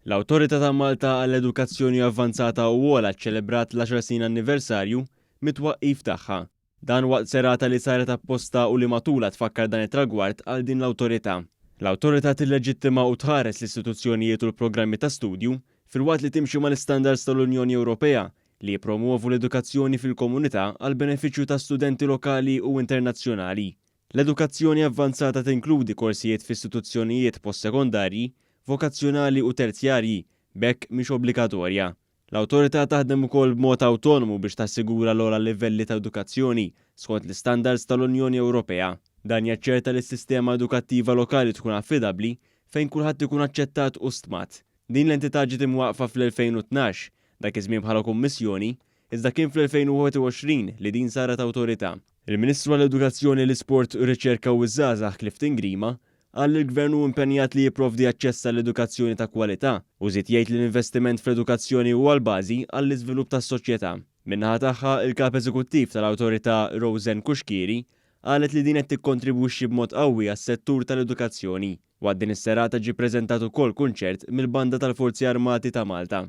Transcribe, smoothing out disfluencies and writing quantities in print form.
L-Awtorità ta' Malta għall-Edukazzjoni Avvanzata u Ogħla ċċelebrat l-għaxar snin anniversarju mit-twaqqif tagħha. Dan waqt serata li saret apposta u li matulha tfakkar dan it-tragward għal din l-awtorità. L-awtorità tilleġittima u tħares l-istituzzjonijiet u l-programmi ta' studju filwaqt li timxi mal-istandards tal-Unjoni Ewropea li jippromwovu l-edukazzjoni fil-komunità għall-benefiċċju ta' studenti lokali u internazzjonali. L-edukazzjoni avvanzata tinkludi korsijiet f'istituzzjonijiet postsekondarji, vokazzjonali u terzjarji, b'hekk mhix obbligatorja. L-Awtorità taħdem ukoll b'mod awtonomu biex tassigura l-ogħla livelli ta' edukazzjoni skont l-istandards tal-Unjoni Ewropea. Dan jaċċerta li s-sistema edukattiva lokali tkun affidabbli fejn kulħadd ikun aċċettat u stmat. Din l-entità ġiet imwaqqfa fl-2012, dak iż-żmien bħala kummissjoni, iżda kien fl-2021 li din saret awtorità. Il-Ministru għall-Edukazzjoni, l-Isport, ir-Riċerka u ż-Żgħażagħ Clifton Grima qal li l-Gvern hu impenjat li jipprovdi aċċess għal edukazzjoni ta' kwalità u żied jgħid li l-investiment fl-edukazzjoni huwa l-bażi għall-iżvilupp tas-soċjetà. Min-naħa tagħha, il-Kap Eżekuttiv tal-Awtorità Roseanne Cuschieri qalet li din qed tikkontribwixxi b'mod qawwi għas-settur tal-edukazzjoni. Waqt din is-serata ġie ppreżentat ukoll kunċert mill-Banda tal-Forzi Armati ta' Malta.